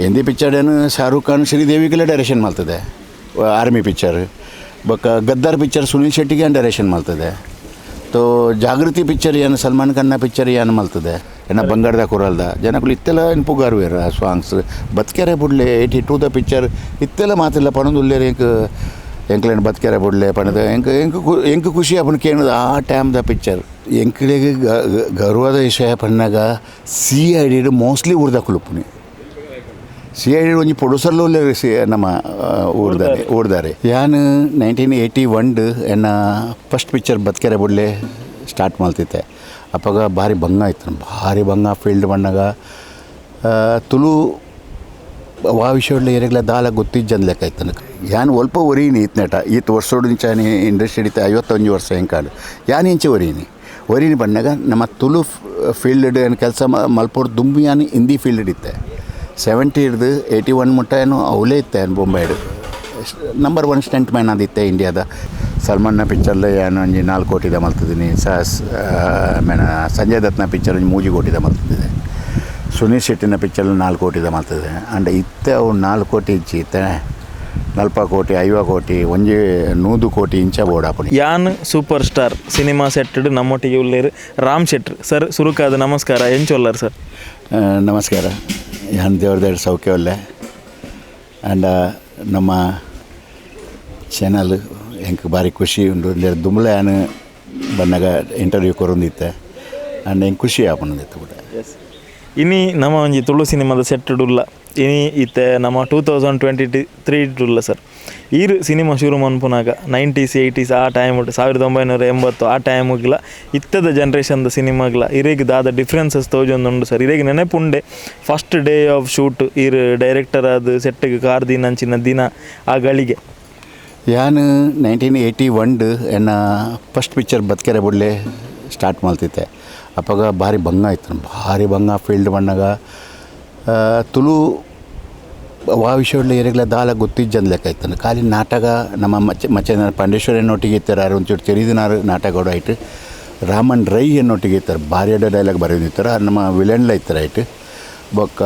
Hindi ಪಿಕ್ಚರ್ಡೇನು Shahrukh Khan, ಶ್ರೀದೇವಿಗೆಲ್ಲ direction ಮಾಡ್ತದೆ army picture. ಬೊಕ್ಕ Ghadar picture Sunil ಶೆಟ್ಟಿಗೆ direction ಮಾಡ್ತದೆ. ತೋ ಜಾಗೃತಿ ಪಿಕ್ಚರ್ ಏನು ಸಲ್ಮಾನ್ ಖಾನ್ನ ಪಿಕ್ಚರ್ ಏನು ಮಲ್ತದೆ. ಎನ್ನ ಬಂಗಾರದ ಕುರಲ್ದ ಜನಕುಲು ಇತ್ತೆಲ್ಲ ಪುಗಾರುವೆರ್ ಆ ಸಾಂಗ್ಸ್. ಬತ್ಕೆರೆ ಬುಡ್ಲೆ 82 ದ ಪಿಕ್ಚರ್ ಇತ್ತೆಲ್ಲ ಮಾತಿಲ್ಲ ಪನೊಂದು ಉಲ್ಲೇರ್. ಎಂಕ್ ಎಂಕ್ಲೆನ್ ಬತ್ಕೆರೆ ಬುಡ್ಲೆ ಪಂಡ್ದ್ ಎಂಕ್ ಎಂಕ್ ಎಂಕ್ ಖುಷಿ ಆಪುಂಡು ಕೇಂದ್ ಆ ಟೈಮ್ದ ಪಿಕ್ಚರ್. ಎಂಕ್ಲೆಗ್ ಗೌರವದ ವಿಷಯ ಪನ್ನಗ ಸಿಐಡಿಡ್ ಮೋಸ್ಟ್ಲಿ ಊರ್ದಕುಲು ಉಪ್ಪುನಿ. ಸಿಐಡಿ ಒಂಜಿ ಪ್ರೊಡ್ಯೂಸರ್ಲು ಉಲ್ಲೆರ್. ಸಿ ನಮ್ಮ ಊರ್ದಾರೆ ಊರ್ದಾರೆ. ಯಾನ್ 1981 ಎನ್ನ ಫಸ್ಟ್ ಪಿಕ್ಚರ್ ಬತ್ಕೆರೆ ಬುಡ್ಲೆ ಸ್ಟಾರ್ಟ್ ಮಲ್ತಿತ್ತೆ. ಅಪಗ ಭಾರಿ ಬಂಗ ಇತ್ತು, ಭಾರಿ ಬಂಗ ಫೀಲ್ಡ್ ಪನ್ನಗ. ತುಳು ವಾ ವಿಷಯಡ್ಲ ಏರೆಗ್ಲ ದಾಲ ಗೊತ್ತಿಜ್ಜಂದ್ ಲೆಕ್ಕ ಇತ್ತು. ಯಾನ್ ಒಲ್ಪ ಒರೀನಿ ಇತ್ನೇಟ ಈತ್ ವರ್ಷೋಡು ಇಂಚಾನೆ ಇಂಡಸ್ಟ್ರಿ ಇತ್ತೆ. 51 ವರ್ಷ ಎಂಕಾಂಡ್. ಯಾನ್ ಇಂಚೆ ಒರೀನಿ ಒರೀನಿ ಪನ್ನಗ ನಮ್ಮ ತುಳು ಫೀಲ್ಡ್ ಏನು ಕೆಲಸ ಮಲ್ಪೊಡು ದುಂಬು ಯಾನ್ ಹಿಂದಿ ಫೀಲ್ಡ್ ಇತ್ತೆ. 70 ಹಿಡ್ದು 81 ಮುಟ್ಟ ಏನು ಅವಲೇ ಇತ್ತೆ. ಬೊಂಬೈಡ್ number one stunt man ಆದಿತ್ತೆ ಇಂಡಿಯಾದ. ಸಲ್ಮಾನ್ನ ಪಿಕ್ಚರ್ಲ ಯಾನ್ ಒಂಜಿ 4 ಕೋಟಿದ ಮಲ್ತಿದ್ದೀನಿ. ಮೇನ ಸಂಜಯ್ ದತ್ನ ಪಿಕ್ಚರ್ ಒಂಜಿ 3 ಕೋಟಿದ ಮಲ್ತಿದ್ದೆ. ಸುನೀಲ್ ಶೆಟ್ಟಿನ ಪಿಕ್ಚರ್ 4 ಕೋಟಿದ ಮಲ್ತದೆ. ಅಂಡ್ ಇತ್ತೆ ಅವು 4 ಕೋಟಿ ಇಜ್ಜಿ, ಇತ್ತೆ 40 ಕೋಟಿ, 50 ಕೋಟಿ, ಒಂಜಿ 100 ಕೋಟಿ ಇಂಚ ಬೋಡಾಪುನಿ. ಯಾನ್ super star cinema ಸೆಟ್ಟಡ್ ನಮ್ಮೊಟ್ಟಿಗೆ ಉಲ್ಲೇರು ರಾಮ್ ಶೆಟ್ರ್ ಸರ್. ಸುರುಕಾದ ನಮಸ್ಕಾರ. ಎಂಚೊಲ್ಲರ್ ಸರ್? ನಮಸ್ಕಾರ. ಯಾನ್ ದೇವ್ರದೇಡ್ ಸೌಖ್ಯ ಉಲ್ಲೆ. ಆ್ಯಂಡ್ ನಮ್ಮ ಚಾನಲ್ ಎಂಕ್ ಭಾರಿ ಖುಷಿ ಉಂಡು. ದುಂಬುಲ ಯಾನ್ ಬನ್ನಗ ಇಂಟರ್ವ್ಯೂ ಕೊರೊಂದಿತ್ತೆ. ಆ್ಯಂಡ್ ಎಂಕ್ ಖುಷಿ ಆಪುಂಡು ಕೂಡ. ಇನಿ ನಮ್ಮ ಒಂಜಿ ತುಳು ಸಿನಿಮಾದ ಸೆಟ್ಟಡ್ ಉಲ್ಲ. ಇನಿ ಇತ್ತೆ ನಮ್ಮ 2023 ಉಲ್ಲ ಸರ್. ಈರ್ ಸಿನಿಮಾ ಶುರು ಮನ್ಪುನಾಗ 90s, 80s ಆ ಟೈಮ್, 1980 ಆ ಟೈಮ್ಗ್ಲ ಇತ್ತದ ಜನ್ರೇಷನ್ದ ಸಿನಿಮಾಗ್ಲ ಇರೆಗ್ ದಾದ ಡಿಫ್ರೆನ್ಸಸ್ ತೋಜೊಂದುಂಡು ಸರ್? ಇರೆಗ್ ನೆನಪುಂಡೆ first day of shoot, ಈರ್ ಡೈರೆಕ್ಟರ್ ಆದ್ ಸೆಟ್ಟಿಗೆ ಕಾರ್ ದಿನಂಚಿನ ದಿನ, ಆ ಗಳಿಗೆ? ಯಾನ್ 1981 ಎನ್ನ ಫಸ್ಟ್ ಪಿಕ್ಚರ್ ಬತ್ಕೆರೆ ಬುಡ್ಲೆ ಸ್ಟಾರ್ಟ್ ಮಲ್ತಿತ್ತೆ. ಅಪಗ ಭಾರಿ ಬಂಗ ಇತ್ತು, ಭಾರಿ ಬಂಗ ಫೀಲ್ಡ್ ಪನ್ನಗ. ತುಳು ವಾ ವಿಷಯಡ್ಲ ಏರೆಗ್ಲ ದಾಲ ಗೊತ್ತಿಜ್ಜಂದ್ ಲೆಕ್ಕ ಇತ್ತು. ಖಾಲಿ ನಾಟಕ ನಮ್ಮ ಮಚ್ಚೆ ಮಚ್ಚೆ ಪಾಂಡೇಶ್ವರನೊಟ್ಟಿಗೆ ಇತ್ತಾರೆ. ಆರು ಒಂಚೂರು ತೆರಿದಿನಾರು ನಾಟಕ ಆಯ್ತು. ರಾಮನ್ ರೈ ಎನ್ನೊಟ್ಟಿಗೆ ಇತ್ತಾರೆ. ಭಾರಿ ಎಡ್ಡೆ ಡೈಲಾಗ್ ಬರೆದಿತ್ತಾರೆ. ನಮ್ಮ ವಿಲನ್ಲ ಇತ್ತಾರೆ ಆಯ್ತು. ಬೊಕ್ಕ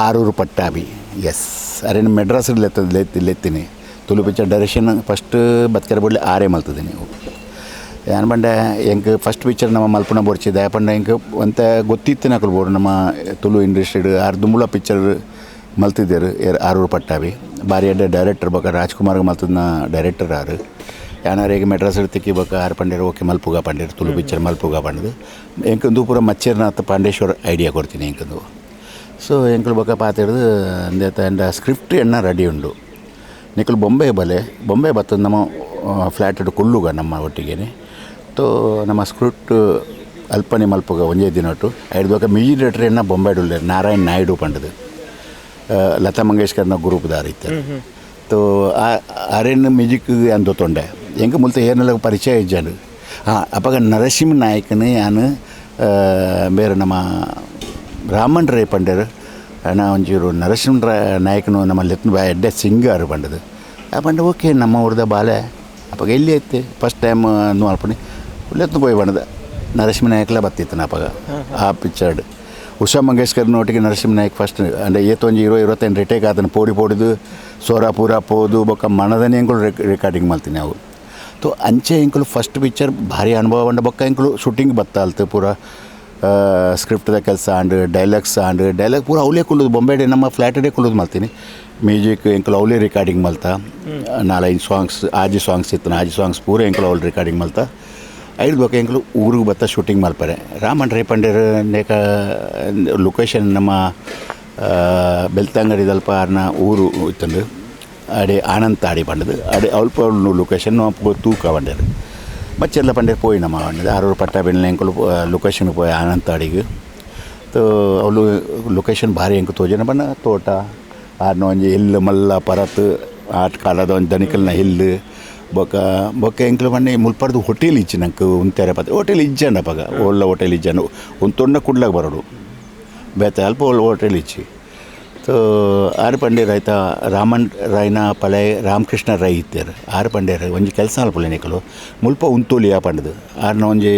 ಆರೂರು ಪಟ್ಟಾಭಿ ಎಸ್ ಅರೇನು ಮೆಡ್ರಾಸ್ ಲೆತ್ತದ ಲೆತ್ತೀನಿ. ತುಳು picture direction first ಬತ್ಕೆರೆ ಬುಡ್ಲೆ ಆರೇ ಮಲ್ತದಿನಿ. ಯಾನ್ ಪಂಡೆ ಎಂಕ್ ಫಸ್ಟ್ ಪಿಕ್ಚರ್ ನಮ್ಮ ಮಲ್ಪುನ ಬೋಡ್ಚಿದೆ ಪಂಡ ಎಂಕ್ ಒಂತೆ ಗೊತ್ತಿತ್ತಿನಕುಲು ಬೋಡು. ನಮ್ಮ ತುಳು ಇಂಡಸ್ಟ್ರಿಡ್ ಆರ್ ದುಂಬುಲ ಪಿಕ್ಚರ್ ಮಲ್ತಿದ್ದೇರು ಏರ್ ಆರೂರು ಪಟ್ಟಾಭಿ. ಭಾರಿ ಎಡ್ಡೆ ಡೈರೆಕ್ಟರ್. ಬೊಕ್ಕ ರಾಜ್ಕುಮಾರ್ಗೆ ಮಲ್ತದ ಡೈರೆಕ್ಟರ್ ಆರು. ಯಾನಾರು ಈಗ ಮೆಡ್ರಾಸ್ ತಿಕ್ಕಿ ಬೊಕ್ಕ ಆರು ಪಂಡೇರು ಓಕೆ ಮಲ್ಪುಗ ಪಂಡೇರು, ತುಳು ಪಿಕ್ಚರ್ ಮಲ್ಪುಗ ಪಂಡದು. ಎಂಕಂದು ಪೂರ ಮಚ್ಚೇರ್ನಾಥ ಪಾಂಡೇಶ್ವರ ಐಡಿಯಾ ಕೊಡ್ತೀನಿ ಎಂಕಂದು. ಸೊ ಎಂಕುಲು ಬೊಕ್ಕ ಪಾತೆರ್ದು ಅಂದೇತ ಎಂಡ ಸ್ಕ್ರಿಪ್ಟ್ ಎಣ್ಣ ರೆಡಿ ಉಂಡು, ನಿಕುಲು ಬೊಂಬೆ ಬಲೆ, ಬೊಂಬೆ ಬತ್ತದ ನಮ್ಮ ಫ್ಲ್ಯಾಟ್ ಕುಲ್ಲುಗ ನಮ್ಮ ಒಟ್ಟಿಗೆನೆ. ತೋ ನಮ್ಮ ಸ್ಕ್ರಿಪ್ಟ್ ಅಲ್ಪನೆ ಮಲ್ಪುಗ ಒಂಜೇ ದಿನೊಟ್ಟು. ಐದು ಬೊಕ್ಕ ಮ್ಯೂಸಿಕ್ ಡೈರೆಕ್ಟರ್ ಎನ್ನ ಬೊಂಬೆಡ್ ಉಲ್ಲೆರ್, ನಾರಾಯಣ್ ನಾಯ್ಡು ಪಂಡದು. ಲತಾ ಮಂಗೇಶ್ಕರ್ನ ಗ್ರೂಪ್ದಾರ್ ಇತ್ತೆರ್. ತೋ ಅರೆನ್ ಮ್ಯೂಸಿಕ್ ಅಂದು ತೊಂಡೆ. ಎಂಕ್ ಮುಲ್ತ ಏನೆಲ್ಲ ಪರಿಚಯ ಇಜ್ಜಂಡು. ಹಾಂ, ಅಪಗ ನರಸಿಂಹ ನಾಯಕನ ಯಾನ್ ಬೇರೆ ನಮ್ಮ ರಾಮನ್ ರೈ ಪಂಡೆರ್, ಅಣ್ಣ ಒಂಚೂರು ನರಸಿಂಹ ನಾಯಕನು ನಮ್ಮ ಲೆತ್ನ ಬಾ, ಎಡ್ಡೆ ಸಿಂಗರ್ ಪಂಡದು. ಆ ಪಂಡ ಓಕೆ, ನಮ್ಮ ಊರ್ದ ಬಾಲೆ ಅಪಗ ಎಲ್ಲಿ ಐತೆ ಫಸ್ಟ್ ಟೈಮ್ ಮಲ್ಪುನಿ, ಲೆತ್ನ ಪೋಯಿ ಪಂಡದ. ನರಸಿಂಹ ನಾಯಕ್ಲ ಬತ್ತಿತ್ತು ಅಪಗ ಆ ಪಿಕ್ಚರ್ಡ್. ಉಷಾ ಮಂಗೇಶ್ಕರ್ನೊಟ್ಟಿಗೆ ನರಸಿಂಹ ನಾಯಕ್ ಫಸ್ಟ್. ಅಂದ್ರೆ ಏತೊಂಜಿ 20 25 ರಿಟೇಕ್ ಆತನ ಪೋಡಿ ಪೋಡಿದು ಸೋರ ಪೂರ ಪೋದು ಬೊಕ್ಕ ಮನದನೆ ಎಂಕುಲು ರೆಕಾರ್ಡಿಂಗ್ ಮಲ್ತೀನಿ ಅವು. ತೋ ಅಂಚೆ ಎಂಕುಲು ಫಸ್ಟ್ ಪಿಕ್ಚರ್ ಭಾರಿ ಅನುಭವ ಉಂಡು. ಬೊಕ್ಕ ಎಂಕುಲು ಶೂಟಿಂಗ್ ಬತ್ತಾಲ್ತು ಪೂರ ಸ್ಕ್ರಿಪ್ಟ್ದ ಕೆಲಸ and dialogues and dialogue ಪೂರ ಅವಲೇ ಕುಲ್ಲುದು. ಬೊಂಬೆಡೆ ನಮ್ಮ ಫ್ಲ್ಯಾಟಡೇ ಕುಲ್ಲುದು ಮಲ್ತೀನಿ. ಮ್ಯೂಸಿಕ್ ಎಂಕುಲು ಅವಲೇ ರೆಕಾರ್ಡಿಂಗ್ ಮಲ್ತ. ನಾಲೈದು ಸಾಂಗ್ಸ್, ಆಜಿ ಸಾಂಗ್ಸ್ ಇತ್ತು. ಆಜಿ ಸಾಂಗ್ಸ್ ಪೂರ ಎಂಕುಲು ಅವಳು ರೆಕಾರ್ಡಿಂಗ್ ಮಲ್ತ. ಐದು ಬೊಕ್ಕ ಎಂಕುಲು ಊರಿಗೆ ಬತ್ತ ಶೂಟಿಂಗ್ ಮಲ್ಪರೆ. ರಾಮನ್ ರೈ ಪಂಡೇರ್ ನೇಕ ಲೊಕೇಶನ್ ನಮ್ಮ ಬೆಳ್ತಂಗಡಿದಲ್ಪ ಆರ್ನ ಊರು ಇತ್ತಂದು ಅಡೆ ಆನಂತಾಡಿ ಪಂಡದು. ಅಡೆ ಅಲ್ಪ ಲೊಕೇಶನ್ ತೂಕ ಪಂಡೇರು. ಮಚ್ಚೆಲ್ಲ ಪಂಡೇರು ಪೋಯಿ ನಮ್ಮ ಪಂಡದು. ಆರೂರು ಪಟ್ಟ ಬೆನ್ನೆ ಎಂಕುಲು ಲೊಕೇಶನ್ ಪೋಯಿ ಆನಂತಾಡಿಗೆ. ತೋ ಅವಳು ಲೊಕೇಶನ್ ಭಾರಿ ಎಂಕು ತೋಜನ ಪಂಡ ತೋಟ ಆರ್ನ ಒಂಜಿ ಹಿಲ್ಲು ಮಲ್ಲ ಪರತ್ ಆಟ್ ಕಾಲದ ಒಂಜಿ ದನಿಕಲ್ನ ಹಿಲ್ಲು. ಬೊಕ್ಕ ಬೊಕ್ಕ ಎಂಕ್ಲು ಪಂಡೆ ಮುಲ್ಪರ್ದು ಹೋಟೆಲ್ ಇಜ್ಜಿ ನಂಗೆ ಉಂತೆರೆ ಪತ್ತೆ ಹೋಟೆಲ್ ಇಜ್ಜಂಡ ಅಪಗ. ಒಳ್ಳೆ ಹೋಟೆಲ್ ಇಜ್ಜಂಡು. ಉಂತೊಂಡ ಕುಡ್ಲಾಗ ಬರೋಡು ಬೇತೆ ಅಲ್ಪ ಒಳ್ಳೆ ಹೋಟೆಲ್ ಇಜ್ಜಿ. ತೋ ಆರು ಪಂಡೇರ್ ಆಯ್ತಾ ರಾಮನ್ ರಾಯ್ನ ಪಳೆ ರಾಮಕೃಷ್ಣ ರೈ ಇತ್ತೆರ್. ಆರು ಪಂಡೇರ್ ಒಂಜಿ ಕೆಲಸ ಮಲ್ಪುಲೆ ನಿಕುಲು ಮುಲ್ಪ ಉಂತೋಲಿಯಾ ಪಂಡದು. ಆರ್ನ ಒಂಜಿ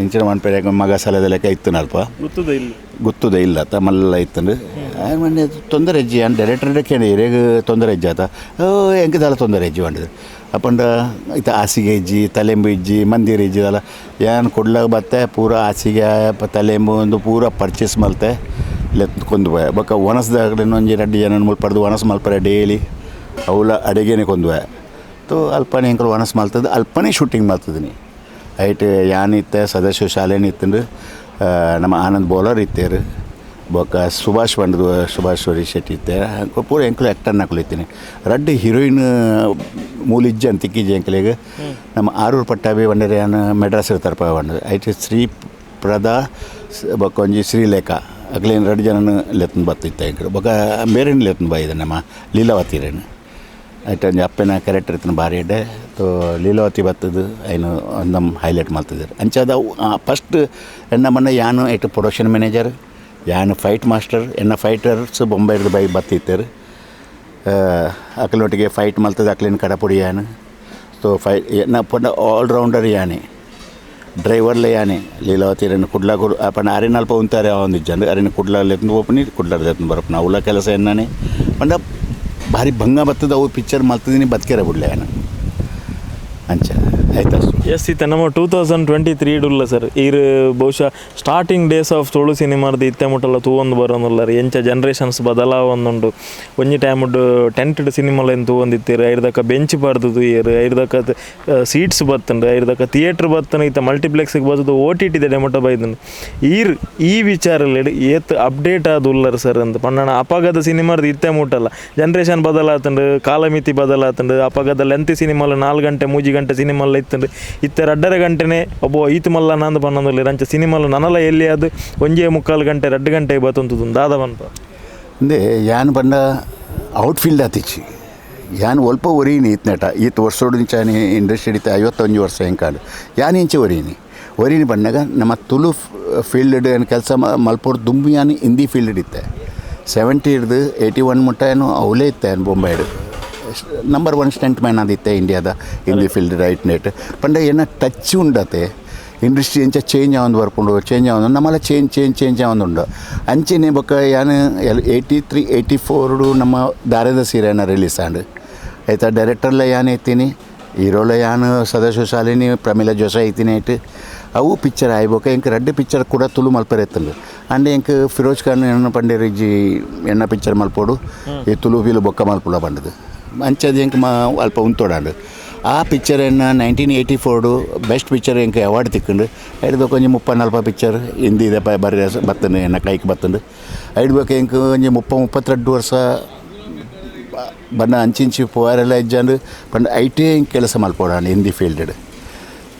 ಇಂಚಿನ ಮನ್ಪೆರೆ ಮಗ ಸಲದ ಲೆಕ್ಕ ಇತ್ತು ಅಲ್ಪ. ಗೊತ್ತದ ಇಲ್ಲ. ಗೊತ್ತದ ಇಲ್ಲ ಅತ್ತ ಮಲ್ಲ ಇತ್ತಂದು. ಮೊನ್ನೆ ತೊಂದರೆ ಹೆಜ್ಜೆ ಯಾನ್ ಡೈರೆಕ್ಟರ್ ಕೇಳಿ ಇರೇಗ ತೊಂದರೆ ಹೆಜ್ಜೆ ಆತ ಎಂಕ್ ದಾಲ ತೊಂದರೆ ಹೆಜ್ಜೆ ಪಂಡದು. ಅಪಂಡ ಇತ್ತ ಹಾಸಿಗೆ ಇಜ್ಜಿ, ತಲೆಂಬು ಇಜ್ಜಿ, ಮಂದಿರ ಇಜ್ಜಿ ದಾಲ ಯಾನ್ ಕುಡ್ಲಾಗ ಬತ್ತೆ ಪೂರ ಹಾಸಿಗೆ ತಲೆಂಬು ಒಂದು ಪೂರ ಪರ್ಚೇಸ್ ಮಲ್ತೆ ಲೆತ್ಕೊಂದು ಪೋಯೆ. ಬೊಕ್ಕ ಒಣಸ್ದಾಗಡೆ ಒಂಜಿ ರಡ್ಡ್ ಜನ ಮುಲ್ಪ ಒಣಸ್ ಮಲ್ಪರೆ ಡೈಲಿ ಅವುಲ ಅಡುಗೆನೆ ಕೊಂದುವೆ. ತೋ ಅಲ್ಪನೆ ಎಂಕುಲು ಒಣಸ್ ಮಲ್ತದ್ದು ಅಲ್ಪನೆ ಶೂಟಿಂಗ್ ಮಲ್ತದಿನಿ. ಐಟ್ ಯಾನ್ ಇತ್ತೆ ಸದಾಶಿವ ಶಾಲೆನ ಇತ್ತಂದು, ನಮ್ಮ ಆನಂದ್ ಬೌಲರ್ ಇತ್ತೇರು, ಬೊಕ್ಕ ಸುಭಾಷ್ ಪಂಡ್ದು ಸುಭಾಷ್ ಶೆಟ್ಟಿ ಇತ್ತೆ, ಪೂರ ಎಂಕುಲು ಆ್ಯಕ್ಟರ್ ನಕುಲು ಇತ್ತೀನಿ. ರಡ್ಡ್ ಹೀರೋಯಿನ್ ಮೂಲಿಜ್ಜ ಅಂತ ತಿಕ್ಕಿಜ್ಜಿ ಎಂಕಲೆಗ್. ನಮ್ಮ ಆರೂರು ಪಟ್ಟಾಭಿ ಪಂಡರೆ ಯಾನ್ ಮೆಡ್ರಾಸ್ ತರ್ಪ ಪಂಡದು. ಐಟ್ ಶ್ರೀ ಪ್ರದಾ ಬೊಕ್ಕ ಒಂಜಿ ಶ್ರೀಲೇಖಾ ಅಕ್ಲೇನ್ ರಡ್ಡ್ ಜನನ ಲೆತ್ತೊಂದು ಬತ್ತಿತ್ತೆ ಎಂಕುಲು. ಬೊಕ್ಕ ಮೇರೆನ್ ಲೆತ್ತೊಂದು ಬೈದೆ ನಮ್ಮ ಲೀಲಾವತಿರೇನು. ಐಟ್ ಒಂಜಿ ಅಪ್ಪೆನ ಕ್ಯಾರೆಕ್ಟರ್ ಇತ್ತಿನ ಭಾರಿ ಎಡ್ಡೆ. ತೋ ಲೀಲಾವತಿ ಬತ್ತದು ಐನು ನಮ್ಮ ಹೈಲೈಟ್ ಮಲ್ತಿದ್ರು. ಅಂಚಾದ ಫಸ್ಟ್ ಎನ್ನ ಮನ್ನ ಯಾನು ಐಟ್ ಪ್ರೊಡಕ್ಷನ್ ಮ್ಯಾನೇಜರ್, ಯಾನು ಫೈಟ್ ಮಾಸ್ಟರ್, ಎನ್ನ ಫೈಟರ್ಸ್ ಬೊಂಬೈರ್ದು ಬೈ ಬತ್ತಿತ್ತರು. ಅಕ್ಲೊಟ್ಟಿಗೆ ಫೈಟ್ ಮಲ್ತದ ಅಕ್ಲೇನು ಕಡಪುಡಿ ಯಾನು. ಸೊ ಫೈ ಎನ್ನ ಪಂಡ ಆಲ್ರೌಂಡರ್ ಯಾನೆ, ಡ್ರೈವರ್ಲೆ ಯಾನೆ. ಲೀಲಾವತಿ ರನ್ನು ಕುಡ್ಲ ಪಂಡ ಅರಿನ ಅಲ್ಪ ಉಂತಾರೆ ಒಂದು ಅರಿನ ಕುಡ್ಲ ಲೆತ್ತೊಂದು ಪೋಪುನಿ, ಕುಡ್ಲ ಲೆತ್ತೊಂದು ಬರಪುನ ಅವಲ ಕೆಲಸ ಎನ್ನಾನೆ. ಪಂಡ ಭಾರಿ ಭಂಗ ಬತ್ತದ ಅವು ಪಿಕ್ಚರ್ ಮಲ್ತದಿನಿ ಬದುಕೆರ ಬುಡ್ಲೆ ಯಾನು ಅಂಚ ಆಯ್ತು. ಎಸ್, ಇತ್ತೆ ನಮ್ಮ 2023 ಉಲ್ಲ ಸರ್. ಈರ್ ಬಹುಶಃ starting days of Tulu ಸಿನಿಮಾರ್ದು ಇತ್ತೆ ಮುಟ್ಟಲ್ಲ ತೂವೊಂದು ಬರೋನುಲ್ಲರ್. ಎಂಚ ಜನರೇಷನ್ಸ್ ಬದಲಾವೊಂದುಂಡು. ಒಂಜಿ ಟೈಮುಡ್ ಟೆಂಟೆಡ್ ಸಿನಿಮಾಲೆನ್ ತೂವೊಂದಿತ್ತೆರ್, ಐರ್ದಕ ಬೆಂಚ್ ಪಾಡ್ದು ತೂಯೆರ್, ಐರ್ದಕ ಸೀಟ್ಸ್ ಬತ್ತುಂಡು, ಐರ್ದಕ ಥಿಯೇಟ್ರ್ ಬತ್ತುಂಡು, ಇತ್ತೆ ಮಲ್ಟಿಪ್ಲೆಕ್ಸ್ಗೆ ಬತ್ತದು ಓ ಟಿ ಟಿದ ಮುಟ್ಟ ಬೈದುಂಡು. ಈರ್ ಈ ವಿಚಾರಲೆಡ್ ಏತ್ ಅಪ್ಡೇಟ್ ಆದ್ ಉಲ್ಲರ್ ಸರ್ ಅಂತ ಪಂಡಣ ಅಪಗದ ಸಿನಿಮಾರ್ದು ಇತ್ತೆ ಮುಟ್ಟಲ್ಲ ಜನರೇಷನ್ ಬದಲಾತುಂಡು, ಕಾಲಮಿತಿ ಬದಲಾತುಂಡು. ಅಪಗದ ಲೆಂತ್ ಸಿನಿಮಾಲು 4 ಗಂಟೆ 3 ಗಂಟೆ ಸಿನಿಮಾಲ ಇತ್ತುಂಡು, ಇತ್ತೆ 2.5 ಗಂಟೆನೇ ಒಬ್ಬ ಈತು ಮಲ್ಲ ನಂದು ಪನ್ನೊಂದುಲ್ಲೆರ್. ಅಂಚ ಸಿನಿಮಾಲು ನನಲ ಎಲ್ಲಿ ಅದು 1.75 ಗಂಟೆ 2 ಗಂಟೆ ಬತ್ತುಂತುದು ದಾದ ಪನ್ಪ. ಅಂದೆ ಯಾನ್ ಪಂಡ ಔಟ್ ಫೀಲ್ಡ್ ಆತಿಚ್ಚಿ ಯಾನ್ ಒಲ್ಪ ಒರೀನಿ ಇತ್ನೇಟ ಈತ್ ವರ್ಷೋಡು ಇಂಚಾನೆ ಇಂಡಸ್ಟ್ರಿ ಇತ್ತೆ 51 ವರ್ಷ ಎಂಕಾಂಡ್ ಯಾನ್ ಇಂಚೆ ಒರೀನಿ ಒರೀನಿ ಪಂಡಾಗ ನಮ್ಮ ತುಳು ಫೀಲ್ಡ್ ಏನು ಕೆಲಸ ಮಲ್ಪೊಡು ದುಂಬು ಯಾನ್ ಹಿಂದಿ ಫೀಲ್ಡ್ ಇತ್ತೆ 70 ಹಿಡ್ದು 81 ಮುಟ್ಟ ಏನು ಅವಲೇ ಇತ್ತೆ ಬೊಂಬೈಡ್ number 1 stunt man ಆದಿತ್ತೆ ಇಂಡಿಯಾದ ಹಿಂದಿ field right net. ಪಂಡ ಏನ ಟಚ್ ಉಂಡತೆ ಇಂಡಸ್ಟ್ರಿ ಎಂಚ ಚೇಂಜ್ ಆವೊಂದು ಬರ್ಪುಂಡು, ಚೇಂಜ್ ಆವೊಂದು ನಮ್ಮಲ್ಲ change change change ಆವೊಂದುಂಡು. ಅಂಚೆನೆ ಬೊಕ್ಕ ಯಾನ್ 83 84 ನಮ್ಮ ದಾರದ ಸೀರೆನ ರಿಲೀಸ್ ಆಂಡ್ ಆಯ್ತಾ. ಡೈರೆಕ್ಟರ್ಲ ಯಾನ್ ಇತ್ತೀನಿ, ಹೀರೋಲ ಯಾನ್ ಸದಾಶಿವ ಶಾಲಿನಿ ಪ್ರಮೀಲಾ ಜೋಶ ಇತ್ತೀನಿ. ಐಟ್ ಅವು ಪಿಕ್ಚರ್ ಆಯ್ಬೊಕ್ಕ ಎಂಕ್ ರಡ್ಡ್ ಪಿಕ್ಚರ್ ಕೂಡ ತುಳು ಮಲ್ಪರೆ ಇತ್ತುಂಡು. ಅಂಡ್ ಎಂಕ್ ಫಿರೋಜ್ ಖಾನ್ ಎನ್ನ ಪಂಡೇರ್ ಇಜ್ಜಿ ಎನ್ನ ಪಿಕ್ಚರ್ ಮಲ್ಪೊಡು ಈ ತುಳು ಫಿಲು ಬೊಕ್ಕ ಮಲ್ಪುಲ ಪಂಡದು. ಅಂಚದ ಎಂಕ್ ಮಾ ಅಲ್ಪ ಉಂತೋಡಾಂಡು ಆ ಪಿಕ್ಚರ್ ಎನ್ನ 1984 ಬೆಸ್ಟ್ ಪಿಕ್ಚರ್ ಎಂಕ್ ಅವಾರ್ಡ್ ತಿಕ್ಕುಂಡು. ಐಡ್ದು ಒಂಜಿ 30-40 ಪಿಕ್ಚರ್ ಹಿಂದಿ ಬರೀ ಬತ್ತಂಡು ಎನ್ನ ಕೈಕ್ ಬತ್ತಂಡು. ಐಡ್ಬೇಕು ಎಂಕ್ ಒಂಜಿ 30-32 ವರ್ಷ ಬಣ್ಣ ಅಂಚಿಂಚಿ ಪೋವಾರೆಲ್ಲ ಇಜ್ಜಾಂಡು ಪಂಡ I T I ಕೆಲಸ ಮಲ್ಪೋಡಾಂಡು ಹಿಂದಿ ಫೀಲ್ಡ್.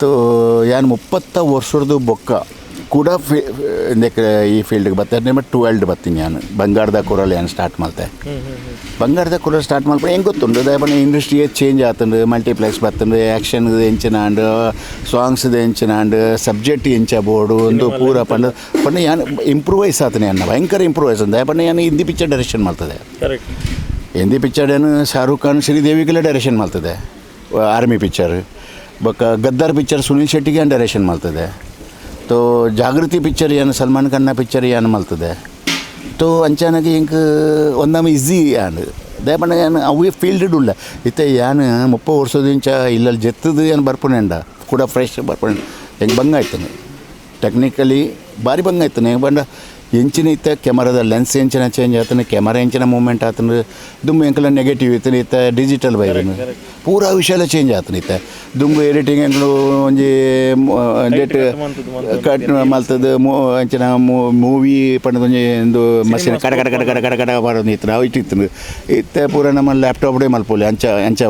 ತೋ ಯಾನ್ 30 ವರ್ಷದ್ದು ಬೊಕ್ಕ ಕೂಡ ಫೀ ಈ ಫೀಲ್ಡ್ಗೆ ಬತ್ತೆ. ನಿಮ್ಮ 12 ಬತ್ತೀನಿ ನಾನು ಬಂಗಾರದ ಕೊರಲ್ ಏನು ಸ್ಟಾರ್ಟ್ ಮಲ್ತೆ. ಬಂಗಾರದ ಕೊರಲ್ ಸ್ಟಾರ್ಟ್ ಮಲ್ಪ ಹೆಂಗೆ ಗೊತ್ತುಂಡು ದಯಪಂಡ ಇಂಡಸ್ಟ್ರಿ ಚೇಂಜ್ ಆತಂಡು, ಮಲ್ಟಿಪ್ಲೆಕ್ಸ್ ಬತ್ತಂಡು, ಆ್ಯಕ್ಷನ್ ಎಂಚಿನ ಆಂಡ್, ಸಾಂಗ್ಸ್ದ ಎಂಚಿನ ಆಂಡ್, ಸಬ್ಜೆಕ್ಟ್ ಎಂಚ ಬೋರ್ಡು ಒಂದು ಪೂರ ಪಂಡ ಪಂಡ ಯಾನ್ ಇಂಪ್ರೂವೈಸ್ ಆತನೆ ಅನ್ನ ಭಯಂಕರ ಇಂಪ್ರೂವೈಸ್ ಅಂದ. ದಯಪಂಡ ಯಾನ್ ಹಿಂದಿ ಪಿಕ್ಚರ್ ಡೈರೆಕ್ಷನ್ ಮಾಡ್ತದೆ. ಕರೆಕ್ಟ್. ಹಿಂದಿ ಪಿಕ್ಚರ್ ಏನು ಶಾರುಖ್ ಖಾನ್ ಶ್ರೀದೇವಿಗೆಲ್ಲ ಡೈರೆಕ್ಷನ್ ಮಾಡ್ತದೆ ಆರ್ಮಿ ಪಿಕ್ಚರ್. ಬೊಕ್ಕ ಗದ್ದಾರ್ ಪಿಕ್ಚರ್ ಸುನೀಲ್ ಶೆಟ್ಟಿಗೆ ಡೈರೆಕ್ಷನ್ ಮಾಡ್ತದೆ. ತೋ ಜಾಗೃತಿ ಪಿಕ್ಚರ್ ಏನು ಸಲ್ಮಾನ್ ಖಾನ್ನ ಪಿಕ್ಚರ್ ಏನು ಮಲ್ತದೆ. ತೋ ಅಂಚಾನಗ ಎಂಕ್ ಒಂದಮ್ಮ ಈಸಿ ಆಂಡ್ ದಯಪಂಡ ಯಾನ್ ಅವೇ ಫೀಲ್ಡ್ ಉಲ್ಲ ಇತ್ತೆ ಯಾನ್ 30 ವರ್ಷದಿಂಚ ಇಲ್ಲಲ್ಲಿ ಜೆತ್ತದು ಏನು ಬರ್ಪುನೆಂಡ ಕೂಡ ಫ್ರೆಶ್ ಬರ್ಪುನೆ ಹೆಂಗೆ ಭಂಗ ಆಯ್ತಾನೆ ಟೆಕ್ನಿಕಲಿ ಭಾರಿ ಭಂಗ ಆಯ್ತಾನೆ. ಹೆಂಗೆ ಪಂಡ ಎಂಚಿನ ಇತ್ತ ಕ್ಯಾಮರಾದ ಲೆನ್ಸ್ ಎಂಚಿನ ಚೇಂಜ್ ಆತನ, ಕ್ಯಾಮರಾ ಎಂಚಿನ ಮೂವ್ಮೆಂಟ್ ಆತನ, ದುಂಬು ಎಂಕಲ ನೆಗೆಟಿವ್ ಇತ್ತನ, ಇತ್ತ ಡಿಜಿಟಲ್ ಬೈದನು ಪೂರಾ ವಿಷಯ ಚೇಂಜ್ ಆತನ. ಇತ್ತ ದುಂಬು ಎಡಿಟಿಂಗ್ ಎಂಕಲು ಒಂಜಿ ಡೇಟ್ ಕಟ್ ಮಲ್ತದ ಅಂಚಿನ ಮೂವಿ ಪಂಡದ ಒಂಜಿ ಒಂದು ಮಷಿನ್ ಕಡ ಕಡ ಕಡ ಕಡ ಕಡ ಕಡ ಬರೋದು ಇತ್ತು ಅವು ಇಟ್ಟಿತ್ತು. ಇತ್ತೆ ಪೂರ ನಮ್ಮ ಲ್ಯಾಪ್ಟಾಪ್ಡೇ ಮಲ್ಪೊಲಿ ಅಂಚ ಅಂಚ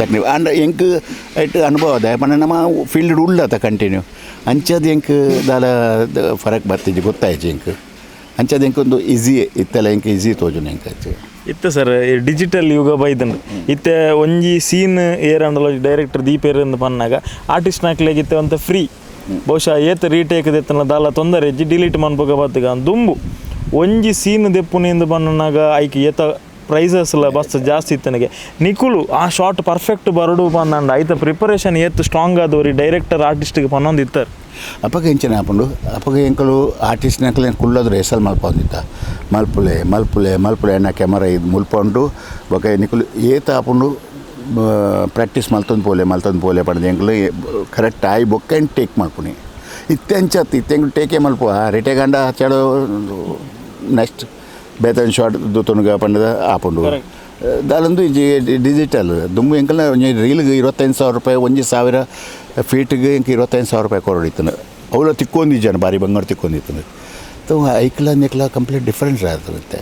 ಟೆಕ್ನಿಕ್ ಅಂಡ್ ಎಂಕ್ ಐಟ್ ಅನುಭವ ಅದ ಪಂಡ ನಮ್ಮ ಫೀಲ್ಡ್ ಉಳ್ಳತ ಕಂಟಿನ್ಯೂ ಅಂಚದ ಎಂಕ್ ದಾಲ ಫರಕ್ ಬತ್ತಿಜ್ಜಿ ಗೊತ್ತಾಯ್ತು ಎಂಕ್ ಅಂಚದ ಎಂಕ್ ಒಂದು ಈಸಿ ಇತ್ತೆಲ್ಲ ಎಂಕ್ ಈಸಿ ತೋಜುನ ಎಂಕ್ ಇತ್ತೆ ಸರ್ ಡಿಜಿಟಲ್ ಯುಗ ಬೈದಂಡು. ಇತ್ತೆ ಒಂಜಿ ಸೀನ್ ಏರಾಂಡಲ ಡೈರೆಕ್ಟರ್ ದೀಪೇರ್ ಅಂದ್ ಪನ್ನಾಗ ಆರ್ಟಿಸ್ಟ್ ನಾಕ್ಲೆಗ್ ಇತ್ತೆ ಒಂತ ಫ್ರೀ ಬಹುಶಃ ಏತ್ ರೀಟೇಕ್ ದೆತ್ತನ ದಾಲ ತೊಂದರೆ ಇಜ್ಜಿ ಡಿಲೀಟ್ ಮನ್ಪುಗ ಬತ್ತಗ. ದುಂಬು ಒಂಜಿ ಸೀನ್ ದೆಪ್ಪುನಿಂದ ಪನ್ನನಾಗ ಐಕ್ ಏತ ಪ್ರೈಸಸ್ ಎಲ್ಲ ಬಸ್ ಜಾಸ್ತಿ ಇತ್ತನಿಗೆ ನಿಕುಲು ಆ ಶಾರ್ಟ್ ಪರ್ಫೆಕ್ಟ್ ಬರಡು ಪನ್ನಂಡ ಐತ ಪ್ರಿಪರೇಷನ್ ಏತ್ ಸ್ಟ್ರಾಂಗ್ ಆದವ್ರಿ ಡೈರೆಕ್ಟರ್ ಆರ್ಟಿಸ್ಟ್ಗೆ ಪನ್ನೊಂದು ಇತ್ತಾರೆ. ಅಪಗ ಎಂಚಿನ ಆಪುಂಡು ಅಪಗ ಎಂಕಲು ಆರ್ಟಿಸ್ಟ್ನಕುಲು ಕುಲ್ಲದು ರಿಹರ್ಸಲ್ ಮಲ್ಪೊಂದಿತ್ತ ಮಲ್ಪುಲೆ ಮಲ್ಪುಲೆ ಮಲ್ಪುಲೆ ಎನ್ನ ಕ್ಯಾಮರಾ ಇದು ಮುಲ್ಪ ಉಂಡು ಬೊಕ ನಿಕುಲು ಏತ್ ಆಪುಂಡು ಪ್ರಾಕ್ಟೀಸ್ ಮಲ್ತೊಂದು ಪೋಲೆ ಮಲ್ತೊಂದು ಪೋಲೆ ಪಂಡ್ದು ಎಂಕುಲು ಕರೆಕ್ಟ್ ಆಯಿ ಬೊಕ್ಕ ಟೇಕ್ ಮಲ್ಪುನಿ. ಇತ್ತೆ ಅಂಚತ್ ಇತ್ತೆ ಎಂಕುಲು ಟೇಕೆ ಮಲ್ಪುವ ರಿಟೇಕ್ ಆಂಡ ಚಲೋ ನೆಕ್ಸ್ಟ್ ಬೇತೆ ಒಂಜಿ ಶಾರ್ಟ್ ದೂತೊನುಗ ಪಂಡ್ದು ಆಪುಂಡು. ದಾಲೊಂದು ಇಜ್ಜಿ ಡಿಜಿಟಲ್ ದುಂಬು ಎಂಕಲ್ನ ಒಂಜಿ ರೀಲ್ಗೆ 25,000 ರೂಪಾಯಿ 1,000 ಫೀಟ್ಗೆ ಎಂಕ್ 25,000 ರೂಪಾಯಿ ಕೊರೊಡಿತ್ತುಂಡು. ಅವುಲ ತಿಕ್ಕೊಂದಿಜ್ಜಾನ ಭಾರಿ ಬಂಗಾರ ತಿಕ್ಕೊಂದಿತ್ತುಂಡು. ತೋ ಐಕ್ಲ ನೆಕ್ಲ ಕಂಪ್ಲೀಟ್ ಡಿಫ್ರೆನ್ಸ್ ಆಗುತ್ತೆ.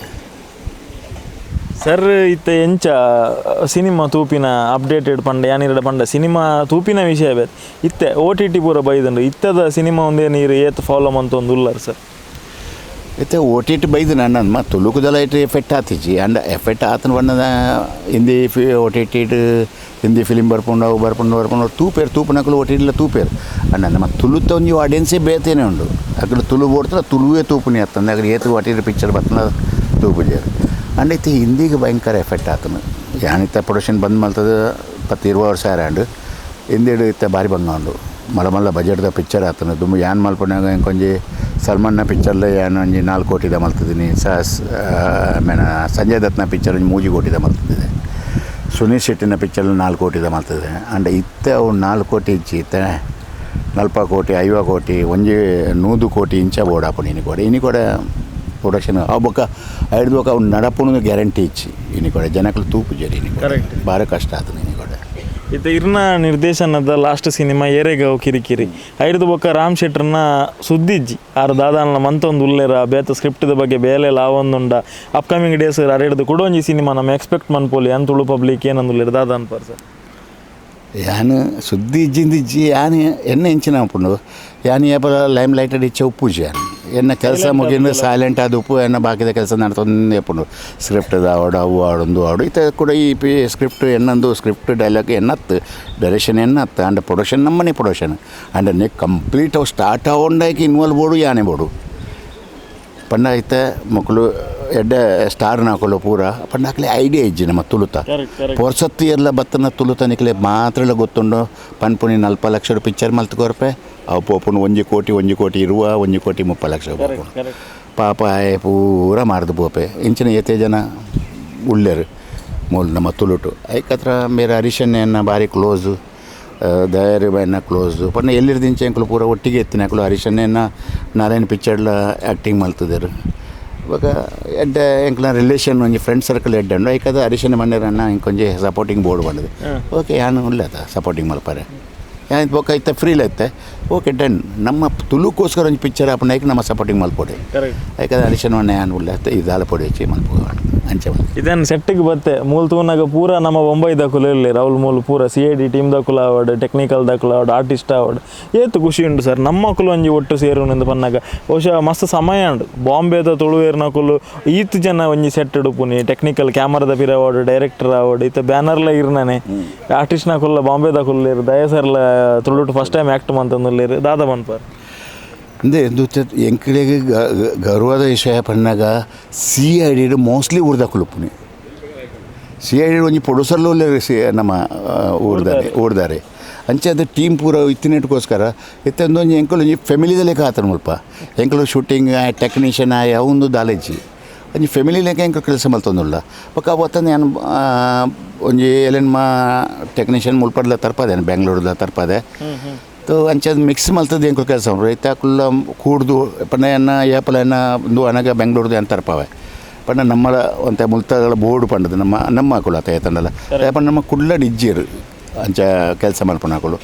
ಸರ್ ಇತ್ತೆ ಎಂಚ ಸಿನಿಮಾ ತೂಪಿನ ಅಪ್ಡೇಟೆಡ್ ಪಂಡ ಯಾನಿರಡ ಪಂಡ ಸಿನಿಮಾ ತೂಪಿನ ವಿಷಯ ಬೇರೆ ಇತ್ತೆ O T T ಪೂರ ಬೈದುಂಡು ಇತ್ತದ ಸಿನಿಮಾ ಒಂದೇ ನೀರು ಏತ್ ಫಾಲೋ ಮಂತೊಂದು ಉಲ್ಲರ್ ಸರ್? ಇತ್ತೆ O T T ಬೈದು ನನ್ನ ತುಳುಕುದಲ it effect ಆತಿಜಿ and effect ಆತನ ಬಣ್ಣದ ಹಿಂದಿ ಫಿ O T T Hindi film ಬರ್ಪುಂಡು ಅವು ಬರ್ಪುಂಡು ಬರ್ಪುಂಡು ತೂಪೇರು ತೂಪುನಕುಲು ಓ ಟಿ ಟಿಲ ತೂಪೇರು. ಅಂಡ ನಮ್ಮ ತುಳುತ ಒಂಜಿ ಆಡಿಯನ್ಸೇ ಬೇತೇನೆ ಉಂಡು. ಅಕುಲು ತುಳು ಬೋಡ್ತಾರ ತುಳುವೇ ತೂಪುನಿ ಅತ್ತಂದೆ ಅಕುಲು ಏತ್ O T T picture ಬರ್ತನ ತೂಪುಜೆರ್. ಅಂಡ್ ಇತ್ತೆ ಹಿಂದಿಗೆ ಭಯಂಕರ ಎಫೆಕ್ಟ್ ಆತನು. ಯಾನಿತ್ತ ಪ್ರೊಡಕ್ಷನ್ ಬಂದ್ ಮಲ್ತದ 10-20 ವರ್ಷ ಆಂಡ್ ಹಿಂದಿಡು ಇತ್ತೆ ಭಾರಿ ಬಂಗ ಉಂಡು. ಮಲ್ಲ ಮಲ್ಲ ಬಜೆಟ್ದ ಪಿಕ್ಚರ್ ಆತನು. ದುಂಬು ಯಾನ್ ಮಲ್ಪುನಾಗ ಎಂಕೊಂಜಿ ಸಲ್ಮಾನ್ನ ಪಿಕ್ಚರ್ಲ ಯಾನ್ ಒಂಜಿ 4 ಕೋಟಿದ ಮಲ್ತಿದ್ದೀನಿ. ಮೇನ ಸಂಜಯ್ ದತ್ನ ಪಿಕ್ಚರ್ ಒಂಜಿ 3 ಕೋಟಿದ ಮಲ್ತಿದ್ದೆ. ಸುನೀಲ್ ಶೆಟ್ಟಿನ ಪಿಕ್ಚರ್ 4 ಕೋಟಿದ ಮಲ್ತಿದ್ದೆ. ಅಂಡ್ ಇತ್ತೆ ಅವು 4 ಕೋಟಿ ಇಜ್ಜಿ ಇತ್ತೆ 40 ಕೋಟಿ 50 ಕೋಟಿ ಒಂಜಿ 100 ಕೋಟಿ ಇಂಚ ಬೋಡಾಪುಂಡು ಇನಿ ಕೂಡ. ಇನಿ ಕೂಡ ಪ್ರೊಡಕ್ಷನ್ ಅವು ಬೊಕ್ಕ ಐಡ್ದು ಬೊಕ್ಕ ಅವು ನಡಪುಣು ಗ್ಯಾರಂಟಿ ಇಚ್ಚಿ ಇನಿ ಕೂಡ ಜನಕುಲು ತೂಪುಜೆರ್ ಇನಿ ಕೂಡ. ಭಾರಿ ಕಷ್ಟ ಆತನ ಇನಿ ಕೂಡ. ಇತ್ತೆ ಇರ್ನ ನಿರ್ದೇಶನದ ಲಾಸ್ಟ್ ಸಿನಿಮಾ ಏರೆಗಾವ್ ಕಿರಿಕಿರಿ ಐಡ್ದು ಬೊಕ್ಕ ರಾಮ್ ಶೆಟ್ಟರ್ನ ಸುದ್ದಿಜ್ಜಿ ಆರು ದಾದಾನ ಮಂತೊಂದು ಉಲ್ಲೇರ ಬೇತ ಸ್ಕ್ರಿಪ್ಟ್ದ ಬಗ್ಗೆ ಬೇಲೆ ಲಾವೊಂದುಂಡ ಅಪ್ಕಮಿಂಗ್ ಡೇಸ್ ಅರೆಡ್ದು ಕೂಡ ಒಂಜಿ ಸಿನಿಮಾ ನಮ್ಮ ಎಕ್ಸ್ಪೆಕ್ಟ್ ಮನ್ಪೋಲಿ ಅನ್ ತುಳು ಪಬ್ಲಿಕ್ ಏನಂದುಲ್ಲೇರು ದಾದಾನ್ ಪರ್ ಸರ್? ಯಾನ್ ಸುದ್ದಿ ಇಜ್ಜಿಂದಿಜ್ಜಿ ಯಾನ್ ಎನ್ನ ಎಂಚಿನ ಆಪುಂಡು ಯಾನ್ ಏಪಲ ಲೈಮ್ ಲೈಟೆಡ್ ಇಚ್ಚೆ ಉಪ್ಪುಜಿ ಯಾನ್ ಎನ್ನ ಕೆಲಸ ಮುಗಿಂದು ಸೈಲೆಂಟ್ ಆದ ಉಪ್ಪು ಎನ್ನ ಬಾಕಿದ ಕೆಲಸ ನಡ್ತೊಂದೇ ಉಪ್ಪುಂಡು. ಸ್ಕ್ರಿಪ್ಟ್ ಆವಡು ಅವು ಆಡೊಂದು ಆಡು ಇತ್ತೆ ಕೂಡ ಈ ಪಿ ಸ್ಕ್ರಿಪ್ಟ್ ಎನ್ನಂದು ಸ್ಕ್ರಿಪ್ಟ್ ಡೈಲಾಗ್ ಎನ್ನತ್ತು ಡೈರೆಕ್ಷನ್ ಎನ್ನತ್ತು ಅಂಡ್ ಪ್ರೊಡಕ್ಷನ್ ನಮ್ಮನೆ ಪ್ರೊಡಕ್ಷನ್ ಅಂಡ್ ನೆ ಕಂಪ್ಲೀಟ್ ಅವು ಸ್ಟಾರ್ಟ್ ಆವೊಂಡಾಯ್ಕೆ ಇನ್ವಾಲ್ವ್ ಬೋಡು ಯಾನೆ ಬೋಡು ಪಂಡ ಇತ್ತೆ ಮೊಕ್ಕಲು ಎಡ್ಡೆ ಸ್ಟಾರ್ ನಾಕುಲು ಪೂರ ಪಂಡ ಅಕ್ಲೆ ಐಡಿಯಾ ಇಜ್ಜಿ ನಮ್ಮ ತುಳುತ ಪೊರ್ಸತ್ತಿ ಎಲ್ಲ ಬತ್ತನ ತುಳುತ ನಿಕ್ಲೆ ಮಾತ್ರ ಗೊತ್ತುಂಡು ಪನ್ಪುನಿ 40 ಲಕ್ಷ ಪಿಕ್ಚರ್ ಮಲ್ತ್ ಕೊರ್ಪೆ ಅವು ಪೋಪುನು 1 ಕೋಟಿ 1 ಕೋಟಿ ಇರುವ 1 ಕೋಟಿ 30 ಲಕ್ಷ ಪೋಪುನು ಪಾಪ ಆಯೆ ಪೂರ ಮಾರ್ದು ಪೋಪೆ ಇಂಚಿನ ಏತೇ ಜನ ಉಳ್ಳೇರು ಮೂಲ ನಮ್ಮ ತುಳುಟು ಐಕತ್ರ ಮೇರೆ ಹರೀಶಣ್ಣ ಭಾರಿ ಕ್ಲೋಸು ದಯಾರಿ ಬಾಯ್ನ ಕ್ಲೋಸು ಪಂಡ ಎಲ್ಲಿರ್ದಿಂಚೆ ಎಂಕುಲು ಪೂರ ಒಟ್ಟಿಗೆ ಎತ್ತಿನಕುಲು ಹರೀಶಣ್ಣನ ನಾರಾಯಣ ಪಿಕ್ಚರ್ಲ ಆ್ಯಕ್ಟಿಂಗ್ ಮಲ್ತಿದ್ದೇರು. ಇವಾಗ ಎಡ್ಡೆ ಎಂಕ್ಲ ರಿಲೇಷನ್ ಒಂಜಿ ಫ್ರೆಂಡ್ ಸರ್ಕಲ್ ಎಡ್ಡೆ ಉಂಡು ಐಕದ ಹರೀಶನ ಮಣ್ಣೇರನ್ನ ಇಂಕೊಂಜಿ ಸಪೋರ್ಟಿಂಗ್ ಬೋರ್ಡ್ ಬಂದದೆ. ಓಕೆ ಯಾನು ಉಲ್ಲೇತ ಸಪೋರ್ಟಿಂಗ್ ಮಲ್ಪಾರೆ ಯಾನ್ ಬೊಕ್ಕ ಇತ್ತೆ ಫ್ರೀಲ ಇತ್ತೆ ಓಕೆ ಡನ್ ನಮ್ಮ ತುಳುಕೋಸ್ಕರ ಒಂಜಿ ಪಿಕ್ಚರ್ ಆಪುಂಡು ಐಕ್ ನಮ್ಮ ಸಪೋರ್ಟಿಂಗ್ ಮಲ್ಪೊಡೆ ಐಕದ ಹರೀಶನ ಮಣ್ಣೆ ಯಾನ್ ಉಲ್ಲೇತ ಇದಾಲ ಪೊಡಿ ಹೆಚ್ಚಿ ಮಲ್ಪು ಅಂಚೆ ಇದನ್ನು ಸೆಟ್ಟಿಗೆ ಬತ್ತೆ ಮೂಲ ತೂನಾಗ ಪೂರ ನಮ್ಮ ಬೊಂಬೈ ದಾಕುಲು ಇರಲಿ ರಾಹುಲ್ ಮೂಲ ಪೂರ C I D team ದಾಕುಲು ಆವಡ್ ಟೆಕ್ನಿಕಲ್ ದಾಕುಲು ಆವಡ್ ಆರ್ಟಿಸ್ಟ್ ಆವಡ್ ಏತು ಖುಷಿ ಉಂಟು ಸರ್ ನಮ್ಮ ಮಕ್ಕಳು ಒಂಜಿ ಒಟ್ಟು ಸೇರುನೆಂದು ಪನ್ನಾಗ ಬಹುಶಃ ಮಸ್ತ್ ಸಮಯ ಉಂಡು ಬಾಂಬೆದ ತುಳುವೇರ್ನಕುಲು ಈತ್ ಜನ ಒಂಜಿ ಸೆಟ್ ಉಡುಪುನಿ ಟೆಕ್ನಿಕಲ್ ಕ್ಯಾಮರಾದ ಪಿರ ಆವಡ್ ಡೈರೆಕ್ಟರ್ ಆವಡ್ ಇತ್ತ ಬ್ಯಾನರ್ಲ ಇರ್ನಾನೆ ಆರ್ಟಿಸ್ಟ್ನಕುಲ್ಲ ಬಾಂಬೆ ದಾಕುಲ್ಲೇರು ದಯಸರ್ಲ ತುಳುಟು first time act ಮಂತಂದುಲ್ಲೇರು ದಾದಾ ಮನ್ಪರ್ ಅಂದೆ ಎಂಕಲೆಗ್ ಗೌರವದ ವಿಷಯ ಪನ್ನಾಗ C I D mostly ಊರ್ದಕುಲು C I D ಒಂಜಿ ಪ್ರೊಡ್ಯೂಸರ್ಲು ಉಲ್ಲೆರ್ ಸಿ ನಮ್ಮ ಊರ್ದಾರೆ ಊರ್ದಾರೆ ಅಂಚೆ ಅದು ಟೀಮ್ ಪೂರ ಇತ್ತಿನೆಟ್ಗೋಸ್ಕರ ಇತ್ತೆ ಒಂಜಿ ಎಂಕುಲು ಒಂಜಿ ಫ್ಯಾಮಿಲಿದ ಲೆಕ್ಕ ಆತನ ಮುಲ್ಪ ಎಂಕುಲು ಶೂಟಿಂಗ್ ಟೆಕ್ನಿಷಿಯನ್ ಯಾವೊಂದು ದಾಲೇಜಿ ಒಂಜಿ ಫ್ಯಾಮಿಲಿ ಲೆಕ್ಕ ಎಂಕುಲು ಕೆಲಸ ಮಲ್ತೊಂದುಲ್ಲ ಬೊಕ್ಕ ಅವತ್ತಂದು ಯಾನ್ ಒಂಜಿ ಎಲೆನ್ ಮಾ ಟೆಕ್ನಿಷಿಯನ್ ಮುಲ್ಪಡ್ಲ ತರ್ಪದೆ ಬೆಂಗ್ಳೂರ್ದ ತರ್ಪದೆ ತೋ ಅಂಚೆ ಮಿಕ್ಸ್ ಮಲ್ತದ್ದು ಎಂಕುಲು ಕೆಲಸ ರೈತ ಕುಲ್ಲ ಕೂಡ್ದು ಪಂಡ ಎನ್ನ ಏಪಲ ಎನ್ನ ಒಂದು ಅನಗ ಬೆಂಗ್ಳೂರ್ದು ಅಂತ ತರ್ಪವೆ ಪಂಡ ನಮ್ಮಳ ಒಂತೆ ಮುಲ್ತಗಳ ಬೋರ್ಡ್ ಪಂಡದು ನಮ್ಮ ನಮ್ಮ ಕುಲ ಏತಂಡಲ ಪಂಡ ನಮ್ಮ ಕುಡ್ಲಡ್ ಇಜ್ಜಿರು ಅಂಚ ಕೆಲಸ ಮಲ್ಪುನಕುಲು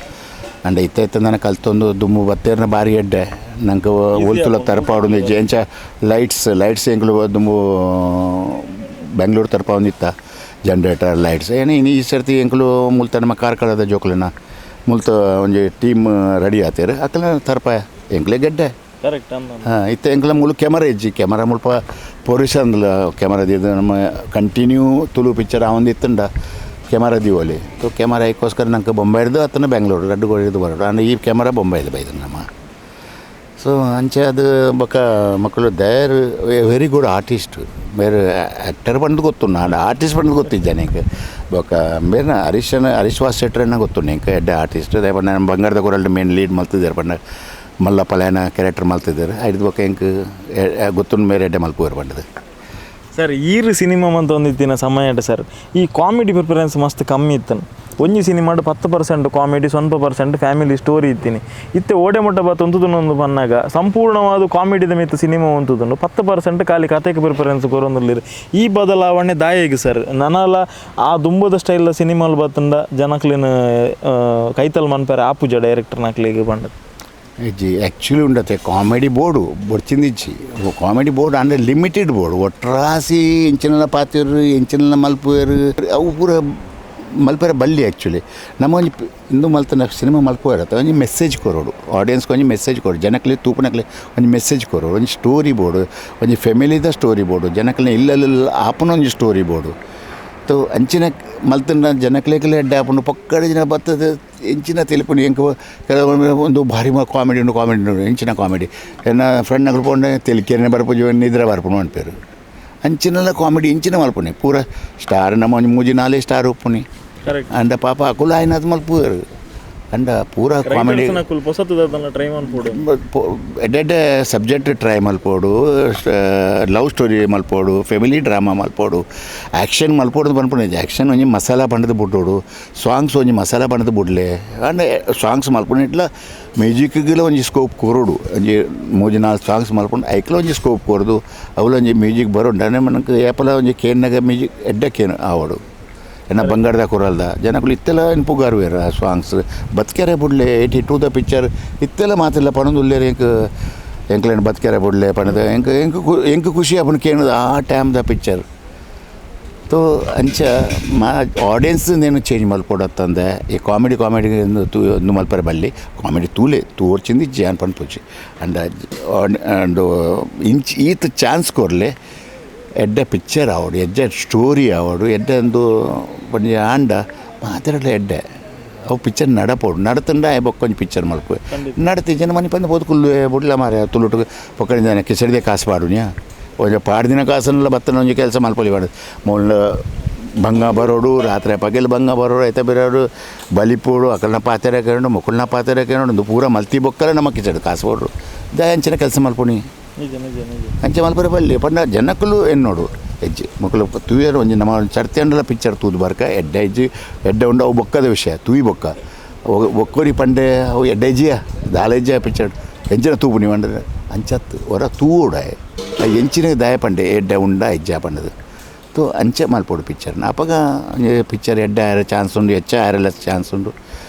ಅಂಡ ಇತ್ತ ಇತ್ತ ನನ್ನ ಕಲ್ತೊಂದು ದುಮ್ಮು ಬತ್ತೇರ್ನ ಭಾರಿ ಎಡ್ಡೆ ನಂಗೆ ಒಲ್ತುಲ ತರ್ಪಾವೊಂದು ಇಜ್ಜಿ ಅಂಚ ಲೈಟ್ಸ್ ಲೈಟ್ಸ್ ಎಂಕುಲು ದುಮ್ಮು ಬೆಂಗ್ಳೂರು ತರ್ಪಾವೊಂದಿತ್ತ ಜನ್ರೇಟರ್ ಲೈಟ್ಸ್ ಏನು ಇನ್ನು ಈ ಸರ್ತಿ ಎಂಕುಲು ಮುಲ್ತ ನಮ್ಮ ಕಾರ್ಕಳದ ಜೋಕುಲೆನ ಮುಲ್ತ ಒಂಜಿ ಟೀಮ್ ರೆಡಿ ಆತೇರು ಅಕಲ್ನ ತರ್ಪಾಯ ಎಂಕ್ಲೆ ಗೆಡ್ಡೆ ಕರೆಕ್ಟ್ ಹಾಂ ಇತ್ತೆ ಎಂಕ್ಲ ಮೂಲು ಕ್ಯಾಮರಾ ಇಜ್ಜಿ ಕ್ಯಾಮರಾ ಮುಲ್ಪ ಪೊರಿಸಂದ್ಲ ಕ್ಯಾಮರಾ ದೀದ್ ನಮ್ಮ ಕಂಟಿನ್ಯೂ ತುಳು ಪಿಕ್ಚರ್ ಆವೊಂದಿತ್ತುಂಡ ಕ್ಯಾಮರಾ ದೀವೊಲಿ ತೋ ಕ್ಯಾಮರಾ ಐಕೋಸ್ಕರ ನಂಗೆ ಬೊಂಬೈರ್ದು ಅತ್ತನ ಬೆಂಗ್ಳೂರು ರಡ್ಡು ಗೋಡಿದ್ದು ಬರೋಡು ಅಂಡ್ ಈ ಕ್ಯಾಮರಾ ಬೊಂಬೈದು ಬೈದು ನಮ್ಮ ಸೊ ಅಂಚೆ ಅದು ಬೊಕ್ಕ ಮಕ್ಕಳು there very good artist ಬೇರೆ ಆ್ಯಕ್ಟರ್ ಬಂದು ಗೊತ್ತುಂಡು ಆಂಡ ಆರ್ಟಿಸ್ಟ್ ಬಂದು ಗೊತ್ತಿಜ್ಜ ಎಂಕ್ ಬೊಕ್ಕ ಬೇರೆ ಹರೀಶನ ಹರೀಶ್ ವಾಸ್ ಶೆಟ್ರನ್ನ ಗೊತ್ತುಂಡು ಎಂಕ್ ಎಡ್ಡೆ ಆರ್ಟಿಸ್ಟ್ ದಾಯೆ ಪಂಡ ನಮ್ಮ ಬಂಗಾರದ ಕೊರಲ್ಡ್ ಮೇನ್ ಲೀಡ್ ಮಲ್ತಿದ್ದಾರೆ ಪಂಡ ಮಲ್ಲ ಪಲಾಯನ ಕ್ಯಾರೆಕ್ಟರ್ ಮಲ್ತಿದ್ದಾರೆ ಐದು ಬೊಕ್ಕ ಎಂಕ್ ಗೊತ್ತುಂಡು ಮೇರೆ ಎಡ್ಡೆ ಮಲ್ಪುವೆರ್ ಪಂಡದು. ಸರ್ ಈರ್ ಸಿನಿಮಾ ಮಂತ ಒಂದಿತ್ತಿನ ಸಮಯ ಸರ್ ಈ ಕಾಮಿಡಿ ಪ್ರಿಫರೆನ್ಸ್ ಮಸ್ತ್ ಕಮ್ಮಿ ಇತ್ತನು. ಒಂಜಿ ಸಿನಿಮಾಡ್ 10% comedy, 0% family story ಇತ್ತೀನಿ. ಇತ್ತೆ ಓಡೆ ಮುಟ್ಟ ಬತ್ತು ಒಂತುದುಂಡು ಪನ್ನಾಗ ಸಂಪೂರ್ಣವಾದ ಕಾಮಿಡಿದ ಮಿತ್ತು ಸಿನಿಮಾ ಉಂತುದುಂಡು, 10% ಖಾಲಿ ಕತೆಗೆ ಪ್ರಿಫರೆನ್ಸ್ ಕೊರೊಂದುಲ್ಲೆರ್. ಈ ಬದಲಾವಣೆ ದಾಯೆಗ್ ಸರ್? ನನಲ ಆ ದುಂಬುದ ಸ್ಟೈಲ್ ಸಿನಿಮಾಲ್ ಬತ್ತುಂಡ ಜನಕ್ಲೆನ್ ಕೈತಲ್ ಮನ್ಪೆರೆ ಆಪುಜ ಡೈರೆಕ್ಟರ್ ನಕ್ಲೆಗ್ ಪಂಡದ್. ಇಜ್ಜಿ, ಆ್ಯಕ್ಚುಲಿ ಉಂಡತೆ ಕಾಮಿಡಿ ಬೋರ್ಡು ಬೊಡ್ಚಿಂದಿಜ್ಜಿ. ಕಾಮಿಡಿ ಬೋರ್ಡ್ ಅಂದರೆ ಲಿಮಿಟೆಡ್ ಬೋರ್ಡು. ಒಟ್ರಾಸಿ ಎಂಚಿನೆಲ್ಲ ಪಾತೆರ್ ಎಂಚಿನೆಲ್ಲ ಮಲ್ಪುವೆರ್ ಅವು ಪೂರ ಮಲ್ಪೆರೆ ಬಲ್ಲಿ. ಆ್ಯಕ್ಚುಲಿ ನಮ್ಮ ಒಂಜಿ ಇಂದು ಮಲ್ತನ ಸಿನಿಮಾ ಮಲ್ಪುವೆರ್ ಅತ್ತ ಒಂಜಿ ಮೆಸೇಜ್ ಕೊರೊಡು ಆಡಿಯನ್ಸ್ಗೆ, ಒಂಜಿ ಮೆಸೇಜ್ ಕೊರೊಡು ಜನಕ್ಲೆ ತೂಪುನಕ್ಲೆ, ಒಂಜಿ ಮೆಸೇಜ್ ಕೊರೊಡು, ಒಂಜಿ ಸ್ಟೋರಿ ಬೋರ್ಡು, ಒಂಜಿ ಫ್ಯಾಮಿಲಿದ ಸ್ಟೋರಿ ಬೋರ್ಡು, ಜನಕ್ಲೆನ ಇಲ್ಲಲ್ಲಿ ಆಪುನ ಒಂಜಿ ಸ್ಟೋರಿ ಬೋರ್ಡು. ತೋ ಅಂಚಿನ ಮಲ್ತಂಡ ಜನಕ್ಲೆಗ್ಲ ಎಡ್ಡೆ ಆಪುಂಡು. ಪಕ್ಕಡ ಜನ ಬತ್ತದ ಎಂಚಿನ ತೆಲಿಪುಂಡು. ಎಂಕ್ ಕೆಲವೊಮ್ಮೆ ಒಂದು ಭಾರಿ ಕಾಮಿಡಿ ಉಂಡು, ಕಾಮಿಡಿ ಉಂಡು, ಎಂಚಿನ ಕಾಮಿಡಿ? ಎನ್ನ ಫ್ರೆಂಡ್ ನಕುಲು ಪೋಂಡ ತೆಲಿಕೆನೆ ಬರ್ಪುಜಿ, ನಿದ್ರೆ ಬರ್ಪುಂಡು ಪನ್ಪೆರ್. ಅಂಚಿನೆಲ್ಲ ಕಾಮಿಡಿ ಎಂಚಿನ ಮಲ್ಪುನಿ? ಪೂರ ಸ್ಟಾರ್ ನಮ್ಮ ಒಂಜಿ ಮೂಜಿ ನಾಲೆ ಸ್ಟಾರ್ ಉಪ್ಪುನಿ. ಕರೆಕ್ಟ್. ಅಂಡ ಪಾಪ ಅಕುಲು ಆಯ್ನದು ಮಲ್ಪುವೆರ್. ಅಂಡ ಪೂರ ಕಾಮಿಡಿ ಪೊಸತು ಟ್ರೈ ಮನ್ಪೊಡು. ಎಡ್ಡೆ ಸಬ್ಜೆಕ್ಟ್ ಟ್ರೈ ಮಲ್ಪೊಡು, ಲವ್ ಸ್ಟೋರಿ ಮಲ್ಪೊಡು, ಫ್ಯಾಮಿಲಿ ಡ್ರಾಮಾ ಮಲ್ಪೊಡು, ಆ್ಯಕ್ಷನ್ ಮಲ್ಪೊಡು ಪನ್ಪುನ. ಆ್ಯಕ್ಷನ್ ಒಂಜಿ ಮಸಾಲ ಪಂಡದು ಬುಡ್ಡೋಡು, ಸಾಂಗ್ಸ್ ಒಂಜಿ ಮಸಾಲ ಪಂಡದು ಬುಡ್ಲೆ. ಅಂಡ್ ಸಾಂಗ್ಸ್ ಮಲ್ಪುನ ಇಟ್ಲ ಮ್ಯೂಸಿಕ್ಗೆಲ್ಲ ಒಂಜಿ ಸ್ಕೋಪ್ ಕೊರೊಡು. ಒಂಜಿ ಮೂಜಿ ನಾಲ್ಕು ಸಾಂಗ್ಸ್ ಮಲ್ಪುಂಡು ಐಕ್ಲ ಒಂಜಿ ಸ್ಕೋಪ್ ಕೊರದು ಅವಲ ಒಂಜಿ ಮ್ಯೂಸಿಕ್ ಬರೋಂಡು ಅಂದ್ರೆ మనకు ಏಪಲ ಒಂಜಿ ಕೇನ್ನಾಗ ಮ್ಯೂಸಿಕ್ ಎಡ್ಡೆ ಕೇನು ಆವಡು. ಎನ್ನ ಬಂಗಾರದ ಕೊರಲ್ದ ಜನಕುಲು ಇತ್ತೆಲ್ಲ ಇನ್ಪುಗಾರುವೆರ್. ಆ ಸಾಂಗ್ಸ್ ಬತ್ಕೆರೆ ಬುಡ್ಲೆ. 82 the picture ಇತ್ತೆಲ್ಲ ಮಾತೆಲ್ಲ ಪನೊಂದುಲ್ಲೆರ್. ಎಂಕ್ ಎಂಕ್ಲೆನ್ ಬತ್ಕೆರೆ ಬುಡ್ಲೆ ಪನದ ಎಂಕ್ ಎಂಕ್ ಎಂಕ್ ಖುಷಿ ಆಪುಂಡು ಕೇನುದು ಆ time the picture. ತೋ ಅಂಚ ಮಾ ಆಡಿಯನ್ಸ್ ನೇನು ಚೇಂಜ್ ಮಲ್ಪೊಡತ್ತಂದೆ ಈ ಕಾಮಿಡಿ ಕಾಮಿಡಿ ತೂ ಇಂದು ಮಲ್ಪರೆ ಬಲ್ಲಿ. ಕಾಮಿಡಿ ತೂಲೆ ತೋರ್ಚಿಂದು ಇಜ್ಜಿ ಯಾನ್ ಪನ್ಪುಜಿ. ಅಂಡ ಅಂಡ್ ಇಂಚ್ ಈತ್ ಚಾನ್ಸ್ ಕೊರ್ಲೆ, ಎಡ್ಡೆ ಪಿಕ್ಚರ್ ಆವಡು, ಎಡ್ಡೆ ಸ್ಟೋರಿ ಆವಡು, ಎಡ್ಡೆ ಒಂದು ಒಂಜಿ ಆಂಡ ಮಾತೆರ್ಲ ಎಡ್ಡೆ ಅವು ಪಿಕ್ಚರ್ ನಡಪೋಡು. ನಡತಂಡ ಆಯ್ ಬೊಕ್ಕ ಒಂಜಿ ಪಿಕ್ಚರ್ ಮಲ್ಪುವೆ. ನಡತಿ ಜನ ಮನಿ ಪಂದ್ ಪೋದು ಕುಲ್ಲುವೆ. ಬುಡ್ಲ ಮಾರೆ, ತುಳುಟು ಪೊಕ್ಕಡೆ ಜನ ಕಿಸಡಿದೆ ಕಾಸು ಪಾಡುನ್ಯಾ. ಒಂಜಿ ಪಾಡ್ದಿನ ಕಾಸನ್ನೆಲ್ಲ ಬತ್ತನ ಒಂಜಿ ಕೆಲಸ ಮಲ್ಪೊಲಿ ಪಾಡು. ಮೂಲ ಬಂಗ ಬರೋಡು, ರಾತ್ರಿ ಪಗೆಲ್ ಬಂಗ ಬರೋಡು, ಐತ ಬಿರೋಡು, ಬಲಿಪೋಡು, ಅಕಲ್ನ ಪಾತೆರ ಕೇಂಡು, ಮೊಕಲ್ನ ಪಾತೆರ ಕೇಂಡು, ಒಂದು ಪೂರ ಮಲ್ತಿ ಬೊಕ್ಕಲ ನಮ್ಮ ಕಿಸಡು ಕಾಸು ಕೊಡ್ರು ದಾಯ ಅಂಚಿನ ಕೆಲಸ ಮಲ್ಪುನಿ. ನಿಜ ನಿಜ ನಿಜ. ಅಂಚೆ ಮಲ್ಪರೆ ಬಲ್ಲಿ ಪಂಡ ಜನಕ್ಕಲು ಎನ್ನೋಡು ಹೆಜ್ಜೆ ಮಕ್ಕಳು ತೂಯರು. ಒಂಜಿ ನಮ್ಮ ಚರ್ತೆ ಪಿಕ್ಚರ್ ತೂದು ಬರ್ಕ ಎಡ್ಡೆ ಹೆಜ್ಜೆ ಎಡ್ಡೆ ಉಂಡು ಅವು ಬೊಕ್ಕದ ವಿಷಯ. ತೂಯಿ ಬೊಕ್ಕ ಒಕ್ಕೋರಿ ಪಂಡೆ ಅವು ಎಡ್ಡೆ ಹೆಜ್ಜಿಯ ದಾಲ ಹೆಜ್ಜೆ ಪಿಕ್ಚರ್ ಎಂಚಿನ ತೂಪು ನೀವು ಅಂಡ್ರೆ ಅಂಚತ್ತು ಹೊರ ತೂಡ ಎಂಚಿನ ದಾಯ ಪಂಡೆ ಎಡ್ಡೆ ಉಂಡ ಹೆಜ್ಜೆ ಪಂಡದು. ತೋ ಅಂಚೆ ಮಲ್ಪೊಡು ಪಿಕ್ಚರ್ನ. ಅಪಗ ಪಿಕ್ಚರ್ ಎಡ್ಡೆ ಆಯರ ಚಾನ್ಸ್ ಉಂಡು, ಹೆಚ್ಚ ಆಯರೆಲ್ಲ ಚಾನ್ಸ್ ಉಂಡು.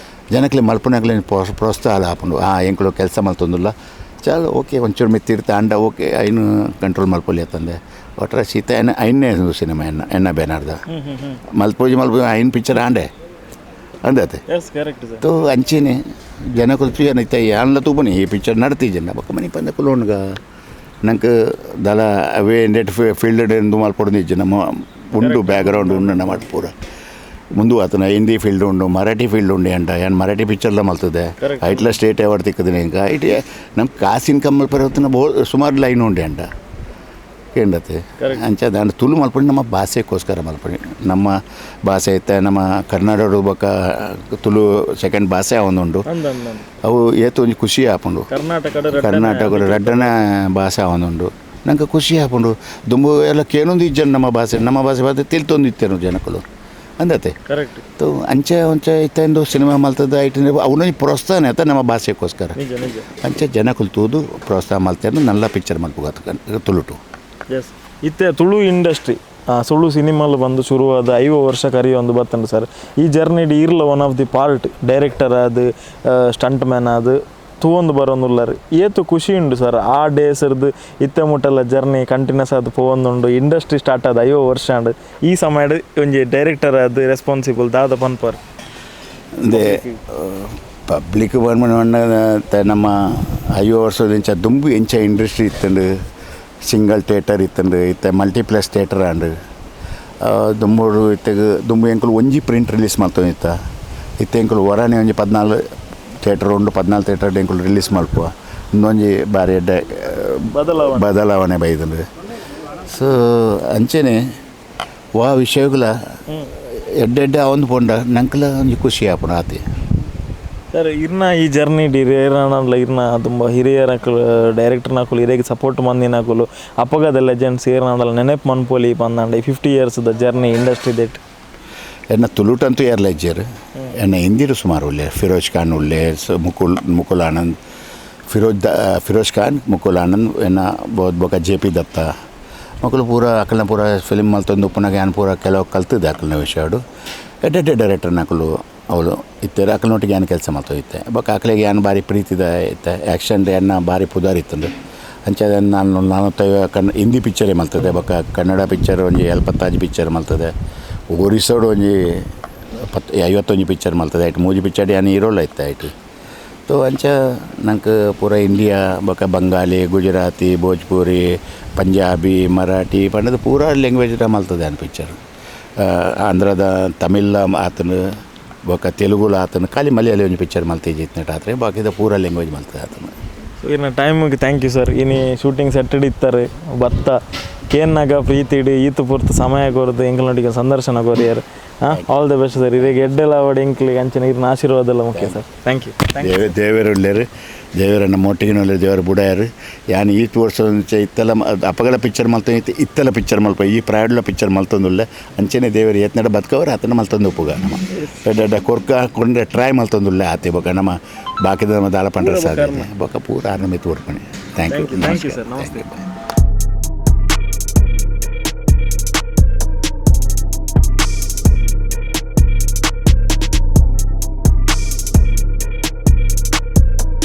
ಜನಕ್ಲೆ ಮಲ್ಪುನಕ್ಲೆ ಪ್ರೋತ್ಸಾಹ ಆಪುಂಡು. ಎಂಕುಲು ಕೆಲಸ ಮಲ್ತೊಂದುಲ್ಲ, ಚಾಲು ಓಕೆ, ಒಂಚೂರು ಮಿತ್ತಿರ್ತ ಅಂಡ ಓಕೆ ಐನು ಕಂಟ್ರೋಲ್ ಮಲ್ಪೊಲಿ ಅತ್ತಂದೆ. ಒಟ್ರ ಸೀತ ಎನ್ನ ಐನೇ ಸಿನಿಮಾ ಎನ್ನ ಎನ್ನ ಬೇನಾರ್ದ ಮಲ್ಪೋಜಿ ಮಲ್ಪೋಜಿ ಐನ್ ಪಿಕ್ಚರ್ ಆಂಡೆ ಅಂದತೆ. Yes, correct sir. ತೋ ಅಂಚೆನೆ ಜನಕುಲು ತೂಯನ ಇತ್ತ ಯಾನ್ಲ ತೂಪುನಿ ಈ ಪಿಕ್ಚರ್ ನಡತಿ ಜನ ಬೊಕ್ಕ ಮನಿ ಪಂದ ಕುಲೋಣ್ಗ ನಂಗೆ ದಲ ಅವೇ ನೆಟ್ ಫೀಲ್ಡ್ ಎಂದು ಮಲ್ಪೊಡು ಇಜ್ಜಿ. ನಮ್ಮ ಉಂಡು ಬ್ಯಾಕ್ಗ್ರೌಂಡ್ ಉಂಡು ನಮ್ಮ ಪೂರ ಮುಂದು ಆತನ ಹಿಂದಿ ಫೀಲ್ಡ್ ಉಂಡು, ಮರಾಠಿ ಫೀಲ್ಡ್ ಉಂಡು. ಅಂಟ ಏನು ಮರಾಠಿ ಪಿಕ್ಚರ್ಲ ಮಲ್ತದೆ. ಐಟ್ಲ ಸ್ಟೇಟ್ ಅವಾರ್ಡ್ ತಿಕ್ಕದಿನ. ఇంకా ಇಟ್ ನಮ್ಮ ಕಾಸು ಇನ್ಕಮ್ ಮಲ್ಪರೆ ಬೋ ಸುಮಾರು ಲೈನ್ ಉಂಡೆ ಅಂಟ ಕೇಂಡತೆ. ಅಂಚ ದಾಂಡ ತುಳು ಮಲ್ಪಡಿ, ನಮ್ಮ ಭಾಷೆಗೋಸ್ಕರ ಮಲ್ಪಡಿ. ನಮ್ಮ ಭಾಷೆ ಇತ್ತ ನಮ್ಮ ಕನ್ನಡ ಬೊಕ್ಕ ತುಳು ಸೆಕೆಂಡ್ ಭಾಷೆ ಅವೊಂದುಂಡು. ಅಂದ ಅಂದ ಅಂದ. ಅವು ಏತು ಒಂಜಿ ಖುಷಿ ಆಪುಂಡು. ಕರ್ನಾಟಕದ ಕರ್ನಾಟಕದ ರಡ್ಡನೇ ಭಾಷೆ ಅವೊಂದುಂಡು. ನಂಗೆ ಖುಷಿ ಆಪುಂಡು. ದುಂಬು ಎಲ್ಲ ಕೇನೊಂದು ಇಜ್ಜನ್ ನಮ್ಮ ಭಾಷೆ, ನಮ್ಮ ಭಾಷೆ ಭಾಷೆ ತಿಳ್ತೊಂದು ಇತ್ತೇನು ಜನಕುಲು ಅಂದತೆ. ಕರೆಕ್ಟ್. ತೋ ಅಂಚೆ ಒಂಚೆ ಇತ್ತೆಂದು ಸಿನಿಮಾ ಮಲ್ತದ ಐಟ್ ಅವನೊಂಜಿ ಪ್ರೋತ್ಸಾಹನೆ ಆತ ನಮ್ಮ ಭಾಷೆಗೋಸ್ಕರ. ನಿಜ ನಿಜ. ಅಂಚೆ ಜನಕುಲು ತೂದು ಪ್ರೋತ್ಸಾಹ ಮಲ್ತೇನೆ ನಲ್ಲ ಪಿಕ್ಚರ್ ಮಲ್ಪುಗ ತುಳುಟು. ಎಸ್, ಇತ್ತೆ ತುಳು ಇಂಡಸ್ಟ್ರಿ ಸುಳ್ಳು ಸಿನಿಮಾಲು ಬಂದು ಶುರುವಾದ 50 ವರ್ಷ ಕರಿಯೊಂದು ಬತ್ತಂಡು ಸರ್. ಈ ಜರ್ನಿಡ್ ಈರ್ಲ one of the part director ಆದ್ ಸ್ಟಂಟ್ ಮ್ಯಾನ್ ಆದ್ ತೂವೊಂದು ಬರೋಂದುಲ್ಲರ್. ಏತು ಖುಷಿ ಉಂಡು ಸರ್ ಆ ಡೇಸ್ರ್ದು ಇತ್ತೆ ಮುಟ್ಟಲ್ಲ ಜರ್ನಿ ಕಂಟಿನ್ಯೂಸ್ ಆದ್ ಪೋವೊಂದುಂಡು? ಇಂಡಸ್ಟ್ರಿ ಸ್ಟಾರ್ಟ್ ಆದ 50 ವರ್ಷ ಆಂಡ್. ಈ ಸಮಯಡ್ ಒಂಜಿ ಡೈರೆಕ್ಟರ್ ಆದ್ ರೆಸ್ಪಾನ್ಸಿಬಲ್ ದಾದ ಪನ್ಪರ್? ಅಂದೆ ಪಬ್ಲಿಕ್ ಬಂದ್ಮಂಡ ನಮ್ಮ 50 ವರ್ಷದ ಇಂಚ ದುಂಬು ಎಂಚ ಇಂಡಸ್ಟ್ರಿ ಇತ್ತಂಡು, ಸಿಂಗಲ್ ಥಿಯೇಟರ್ ಇತ್ತಂಡು, ಇತ್ತೆ ಮಲ್ಟಿಪ್ಲೆಕ್ಸ್ ಥಿಯೇಟರ್ ಆಂಡ್. ದುಂಬುಡು ಇತ್ತೆಗ್ ದುಂಬು ಎಂಕುಲು ಒಂಜಿ ಪ್ರಿಂಟ್ ರಿಲೀಸ್ ಮಲ್ತೊಂದಿತ್ತ. ಇತ್ತೆ ಎಂಕುಲು ವರಾನೆ ಒಂಜಿ 14 ಥಿಯೇಟರ್ ಉಂಡು, 14 ಥಿಯೇಟರ್ ಎಂಕುಲು ರಿಲೀಸ್ ಮಲ್ಪುವ. ಇಂದೊಂಜಿ ಬಾರಿ ಎಡ್ಡೆ ಬದಲಾವಣೆ. ಬದಲಾವಣೆ ಬೈದಂಡು. ಸೊ ಅಂಚೆನೆ ವಾ ವಿಷಯಗಳ ಎಡ್ಡೆ ಎಡ್ಡೆ ಅವೊಂದು ಪೋಂಡ ನಂಕಲ ಒಂಜಿ ಖುಷಿ ಆಪುಂಡು ಆತೆ. ಸರ್, ಇರ್ನ ಈ ಜರ್ನಿ ಇರ್ನ ಇರ್ನ ತುಂಬ ಹಿರಿಯರಕುಲು, ಡೈರೆಕ್ಟರ್ನಕುಲು, ಇರೆಗ್ ಸಪೋರ್ಟ್ ಮಂದಿನಕುಲು, ಅಪಗದ ಲೆಜೆಂಡ್ಸ್ ಏರ್ನಾಂಡಲ ನೆನಪು ಮನ್ಪೊಲಿ ಪಂದಾಂಡ, 50 ಇಯರ್ಸ್ದ ಜರ್ನಿ ಇಂಡಸ್ಟ್ರಿ that? ಎನ್ನ ತುಳುಟಂತೂ ಏರ್ಲ ಇಜ್ಜೆರ್. ಎನ್ನ ಹಿಂದಿಡು ಸುಮಾರು ಉಲ್ಲೆ. Firoz Khan ಉಲ್ಲೆ, Mukul Mukul Anand, Firoz the Firoz Khan, Mukul Anand, ಎನ್ನ ಬೋದ್ ಬೊಕ ಜೆ ಪಿ ದತ್ತ ಮೊಕುಲು ಪೂರ. ಅಕಲ್ನ ಪೂರ ಫಿಲ್ಮ್ ಮಲ್ತೊಂದು ಉಪ್ಪುನಗ ಯಾನ್ ಪೂರ ಕೆಲವು ಕಲ್ತದೆ ಅಕಲ್ನ ವಿಷಯಡು. ಎಡ್ಡೆ ಎಡ್ಡೆ ಡೈರೆಕ್ಟರ್ನಕುಲು ಅವಳು ಇತ್ತೆರ್. ಅಕಲ್ನೊಟ್ಟಿಗೆ ಯಾನ್ ಕೆಲಸ ಮಲ್ತೊಂದಿತ್ತೆ. ಬೊಕ್ಕ ಅಕ್ಲೆಗ್ ಯಾನ್ ಬಾರಿ ಪ್ರೀತಿದ ಇತ್ತೆ. ಆ್ಯಕ್ಷನ್ ಎನ್ನ ಬಾರಿ ಪುದರ್ ಇತ್ತುಂಡು. ಅಂಚ ನಾನು ನಾನು ಕನ್ನ ಹಿಂದಿ ಪಿಕ್ಚರೇ ಮಲ್ತದೆ. ಬೊಕ್ಕ ಕನ್ನಡ ಪಿಕ್ಚರ್ ಒಂಜಿ 75 ಪಿಕ್ಚರ್ ಮಲ್ತದೆ. ಒರಿಸ್ಸಾಡು ಒಂಜಿ 10 51 ಪಿಕ್ಚರ್ ಮಲ್ತದೆ. ಐಟ್ ಮೂಜಿ ಪಿಕ್ಚರ್ ಯಾನ್ ಹೀರೋಲ ಇತ್ತೆ ಐಟ್. ತೋ ಅಂಚ ನಂಗೆ ಪೂರ ಇಂಡಿಯಾ ಬೊಕ್ಕ ಬಂಗಾಲಿ, ಗುಜರಾತಿ, ಭೋಜ್ಪುರಿ, ಪಂಜಾಬಿ, ಮರಾಠಿ ಪಂಡದು ಪೂರ ಲ್ಯಾಂಗ್ವೇಜ್ ಮಲ್ತದೆ ಯಾನ್ ಪಿಕ್ಚರ್. ಆಂಧ್ರದ, ತಮಿಳ್ ಆತನು, ಬೊಕ್ಕ ತೆಲುಗುಲ ಆತನು. ಖಾಲಿ ಮಲಯಾಳಿ ಒಂಜಿ ಪಿಕ್ಚರ್ ಮಲ್ತಿಜ್ಜಿ ಇತ್ತಿನಟ್ ಆತ್ರೆ. ಬಾಕಿದ ಪೂರ ಲ್ಯಾಂಗ್ವೇಜ್ ಮಲ್ತದೆ ಆತನು. ಸೊ ಇರ್ನ ಟೈಮಿಗೆ thank you sir. ಇನಿ ಶೂಟಿಂಗ್ ಸೆಟ್ಟಡ್ ಇತ್ತಾರೆ, ಬತ್ತ ಕೇನ್ನಾಗ ಪ್ರೀತಿಡು ಈತು ಪೂರ್ತಿ ಸಮಯ ಕೊರ್ದು ಎಂಕ್ಲನೊಟ್ಟಿಗೆ ಸಂದರ್ಶನ ಕೊರಿಯರ್. ಹಾಂ, all the best sir. ಇರೆಗ್ ಎಡ್ಡೆಲ ಆವಡ್ ಎಂಕ್ಲಿಗೆ. ಅಂಚಿನ ಇರ್ನ ಆಶೀರ್ವಾದ ಎಲ್ಲ ಮುಖ್ಯ ಸರ್. Thank you. ದೇವೆರುಲ್ಲೇರು, ದೇವರನ್ನ ಮೊಟ್ಟಿಗಿನ ದೇವರು ಬುಡಾಯರು. ಯಾನ್ ಈತ್ ವರ್ಷ ಇತ್ತೆಲ್ಲ ಅಪಗಲ ಪಿಕ್ಚರ್ ಮಲ್ತೊಂದು ಇತ್ತೆ, ಇತ್ತೆಲ್ಲ ಪಿಕ್ಚರ್ ಮಲ್ಪ, ಈ ಪ್ರಾಯಡ್ಲ ಪಿಕ್ಚರ್ ಮಲ್ತೊಂದುಲ್ಲೆ. ಅಂಚೆನೆ ದೇವರು ಏತ್ನಡ ಬದುಕವರು ಆತನ ಮಲ್ತೊಂದು ಉಪ್ಪುಗ. ನಮ್ಮ ಎಡ್ಡೆ ಎಡ್ಡೆ ಕೊರ್ಕ ಕೊಂಡೆ ಟ್ರೈ ಮಲ್ತೊಂದುಲ್ಲೆ ಆತೆ. ಬೊಕ ನಮ್ಮ ಬಾಕಿದ ನಮ್ಮ ದಾಲ ಪಂಡ್ರೆ ಸಾಧ್ಯ. ಬೊಕ ಪೂರ ಆರ್ನ ಮಿತ್ತು ಕೊಡ್ಪಣಿ. Thank you. Thank you sir, namaste.